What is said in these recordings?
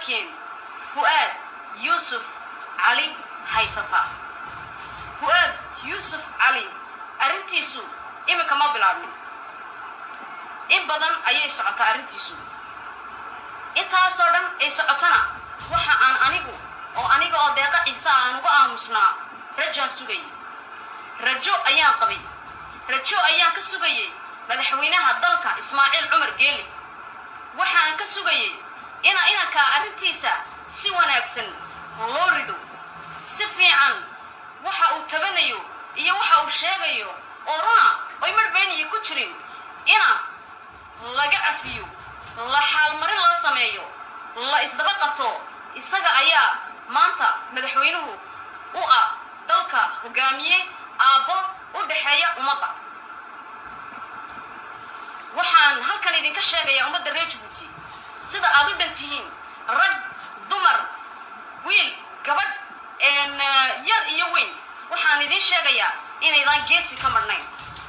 Walaalkeen Fu'aad Yuusuf Cali haysataa. Fu'aad Yuusuf Cali arrintiisu iminka ma bilaabmin, in badan ayay socotaa arrintiisu. Intaasoo dhan ay socotana, waxa aan anigu oo aniga oo Deeqa Ciise aan uga aamusnaa, rajaan sugayay, rajo ayaan qabay, rajo ayaan ka sugayay madaxweynaha dalka Ismaaciil Cumar Geeli. Waxaan ka sugayay ina inankaa arrintiisa si wanaagsan loo rido, si fiican waxa uu tabanayo iyo waxa uu sheegayo oo runa oy marhbayniyi ku jirin ina laga cafiyo, la xaalmarin loo sameeyo, la isdaba qabto. Isaga ayaa maanta madaxweynuhu u ah dalka, hogaamiye, aabbo u dhexeeya ummadda. Waxaan halkan idinka sheegayaa, ummadda reer Jabuuti, sida aad u dhan tihiin, rag, dumar, wiil, gabadh, yar iyo weyn, waxaan idiin sheegayaa inaydaan geesi ka madhnayn.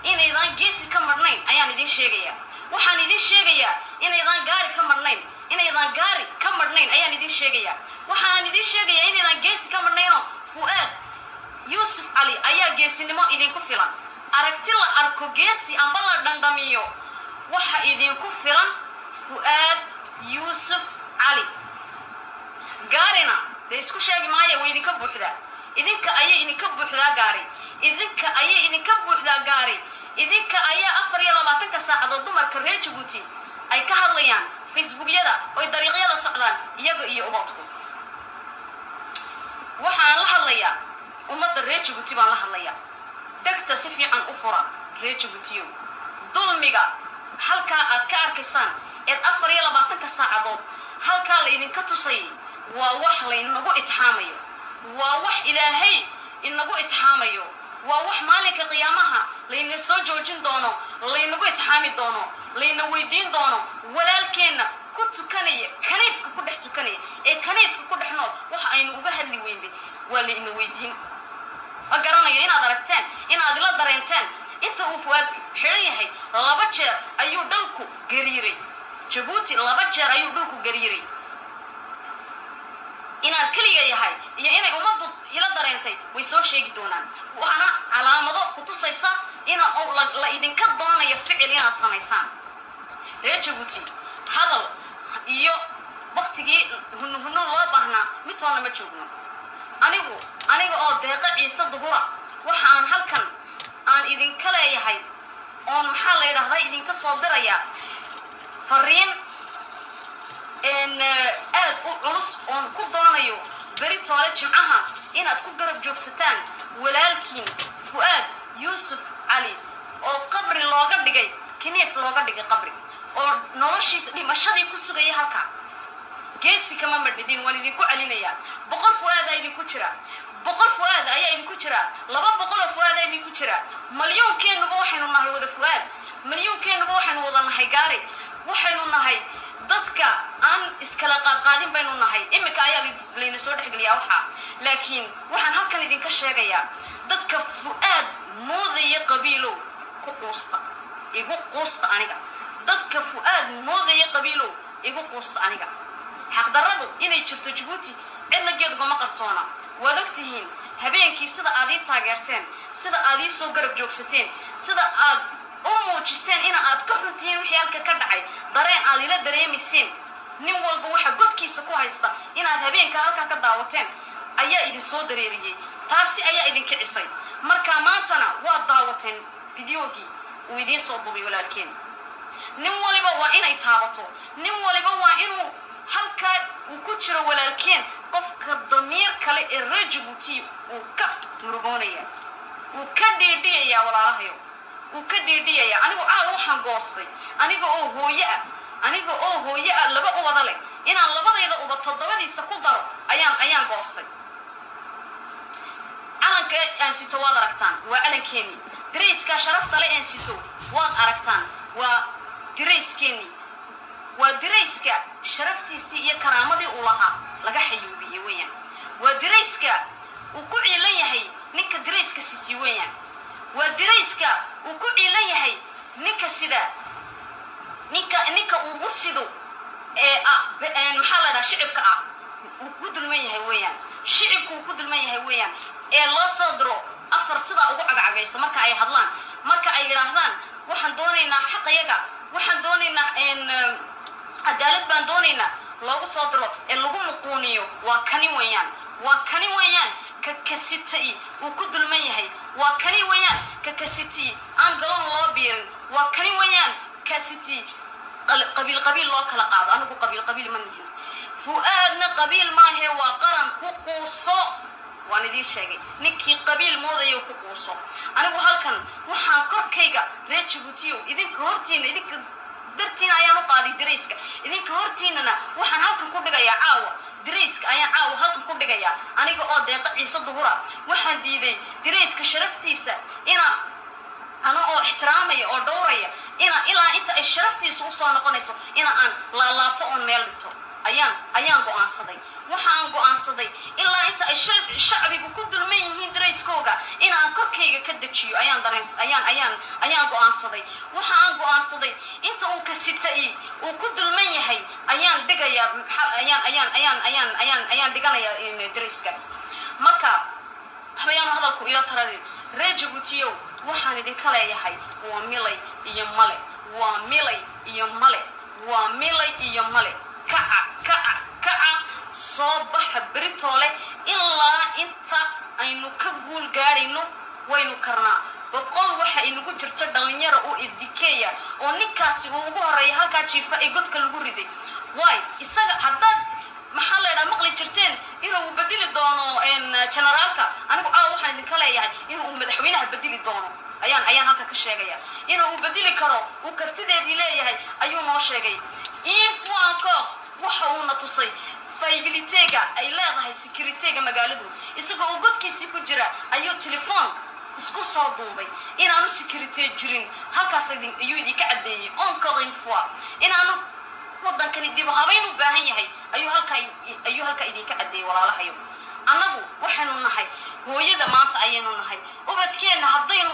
Inaydaan geesi ka madhnayn ayaan idiin sheegayaa. Waxaan idiin sheegayaa inaydaan gaari ka madhnayn. Inaydaan gaari ka madhnayn ayaan idiin sheegayaa. Waxaan idiin sheegayaa inaydaan geesi ka madhnaynoo Fu'aad Yuusuf Cali ayaa geesinimo idinku filan. Aragti la arko geesi amba la dhandhamiyo, waxa idinku filan Fu'aad Yuusuf Cali. Gaarina dee isku sheegi maayo, way idinka buuxdaa. Idinka ayay idinka buuxdaa gaari, idinka ayay idinka buuxdaa gaari. Idinka ayaa 24-ka saacadood dumarka reer Jabuuti ay ka hadlayaan Facebookyada oy dariiqyada socdaan, iyaga iyo ubadku. Waxaan la hadlayaa ummadda reer Jabuuti baan la hadlayaa. Degta si fiican u fura, reer Jabuutiyo. Dulmiga halkaa aad ka arkaysaan eed 24-ka saacadood halkaa la idinka tusayay waa wax laynagu itixaamayo, waa wax Ilaahay inagu itixaamayo, waa wax maalinka qiyaamaha layna soo joojin doono, laynagu itixaami doono, layna weydiin doono. Walaalkeenna ku tukanaya kaniifka, ku dhex tukanaya ee kaniifka ku dhex nool, waxa aynu uga hadli weynday waa layna weydiin. Ma garanayo inaad aragteen, inaad ila dareenteen. Inta uu Fuaad xidhan yahay laba jeer ayuu dhulku gariiray Jabuuti, laba jeer ayuu dhulku gariiray. Inaan keliga yahay iyo inay ummaddu ila dareentay way soo sheegi doonaan. Waxaana calaamado ku tusaysa ina la idinka doonayo ficil inaad samaysaan, reer Jabuuti. Hadal iyo waktigii hunuhunu loo baahnaa midtoonna ma joogno. Anigu, aniga oo Deeqa Ciise Duhura, waxa aan halkan aan idinka leeyahay oon, maxaa la yidhahdaa, idinka soo dirayaa fariin aad u culus oon ku doonayo beri toole Jimcaha inaad ku garab joogsataan walaalkiin Fu'aad Yuusuf Cali oo qabri looga dhigay, kiniif looga dhigay qabri, oo noloshiisa dhimashadii ku sugaya halkaa. Geesi kama madhidin, waan idinku celinayaa. 100 Fu'aadaa idinku jira, 100 Fu'aad ayaa idinku jira, 200 oo Fu'aadaa idinku jira. Malyoonkeennuba waxaynu nahay wada Fu'aad, malyoonkeennuba waxaynu wada nahay gaari. Waxaynu nahay dadka aan iskala qaadqaadin baynu nahay. Iminka ayaa layna soo dhexgeliyaa waxaa, laakiin waxaan halkan idinka sheegayaa, dadka Fu'aad moodaya qabiilow, ku quusta, igu quusta aniga. Dadka Fu'aad moodaya qabiilow, igu quusta aniga. Xaqdarradu inay jirto Jabuuti cidna geedugama qarsoona. Waad ogtihiin habeenkii sida aad ii taageerteen, sida aad ii soo garab joogsateen, sida aad u muujiseen ina aad ka xuntihiin wixii halka ka dhacay, dareen aad ila dareemayseen. Nin walba waxa godkiisa ku haysta inaad habeenka halkaa ka daawateen ayaa idin soo dareeriyey, taasi ayaa idin kicisay. Marka maantana waad daawateen fideogii uu idiin soo dubay walaalkeen. Nin waliba waa inay taabato, nin waliba waa inuu halkaa uu ku jiro walaalkeen. Qofka damiir kale ee reer Jabuuti uu ka murugoonaya, uu ka dhiidhiyayaa, walaalahayo, uu ka dhiidhiyayaa. Anigu caawa waxaan goostay, aniga oo hooye ah, aniga oo hooye ah, laba ubada leh, inaan labadayda uba toddobadiisa ku daro ayaan goostay. Calanka aan sito waad aragtaan, waa calankeenii. Dirayskaa sharafta le aan sito waad aragtaan, waa dirayskeenii, waa dirayska sharaftiisii iyo karaamadii uu lahaa laga xayuubiyey weeyaan. Waa dirayska uu ku ciilan yahay ninka dirayska siti weeyaan. Waa dirayska uu ku ciilan yahay ninka sida, ninka uu u sido ee ah, maxaa la dhaha, shicibka ah. Shicibku uu ku dulman yahay weeyaan ee loo soo diro afar sidaa ugu cagcagayso marka ay hadlaan, marka ay yidhaahdaan: "Waxaan doonaynaa xaqayaga, waxaan doonaynaa cadaalad baan doonaynaa," loogu soo diro ee lagu muquuniyo. Waa kani weeyaan, waa kani weeyaan ka kasitay uu ku dulman yahay. Waa kani weeyaan ka kasiti aan galoon loo biirin. Waa kani weeyaan kasiti qabiil qabiil loo kala qaado. Anigu qabiil qabiil ma nihin, Fu'aadna qabiil maahe, waa qaran. Ku quuso, waan idiin sheegay. Ninkii qabiil moodayo, ku quuso. Anigu halkan waxaan korkayga, reer Jabuutiyow, idinka hortiina, idinka dartiina ayaan u qaaday dirayska. Idinka hortiinana waxaan halkan ku dhigayaa caawa, dirayska ayaan caawa halkan ku dhigayaa. Aniga oo Deeqa Ciise Duhura, waxaan diiday dirayska sharaftiisa ina ana oo ixtiraamaya oo dhowraya, ina ilaa inta ay sharaftiisa usoo noqonayso ina aan laalaabto oon meel dhigto ayaan go'aansaday. Waxa aan go'aansaday ilaa inta ay shacbigu ku dulman yihiin darayskooga in aan korkayga ka dejiyo ayaan dareen ayaan ayaan ayaan go'aansaday. Waxa aan go'aansaday inta uu kasitay uu ku dulman yahay ayaan dhigayaa, ayaan ayaan ayaan ayaan ayaan ayaan dhiganayaa darayskaas. Marka waxbayaanu hadalku ila tararin. Reer Jabuutiyow, waxaan idinka leeyahay waa milay iyo male, waa milay iyo male, waa milay iyo male. Kaca, kaca, kaca, soo baxa beritoole ilaa inta aynu ka guul gaadhayno. Waynu karnaa. 100 waxa inagu jirta dhalinyara oo idikeeya oo ninkaasi uu ugu horeeya halkaa jiifa ee godka lagu riday. Waay isaga haddaad, maxaa la idhaha, maqli jirteen inuu bedeli doono generaalka, anigu caawa waxaan idinka leeyahay inuu madaxweynaha bedeli doono ayaan halka ka sheegaya. Inuu bedeli karo, uu kartideedii leeyahay ayuu noo sheegay. Infuanco waxa uuna tusay faibilitega ay leedahay sécurité-ga magaaladu. Isagoo uu godkiisii ku jira ayuu telefoon isku soo duubay inaanu sécurité jirin. Halkaas ayuu idinka caddeeyey encore une fois inaanu waddankani dib u habayn u baahan yahay ayuu halkaa idinka caddeeyey. Walaalahayo, annagu waxaynu nahay hooyada maanta ayaynu nahay ubadkeenna haddaynu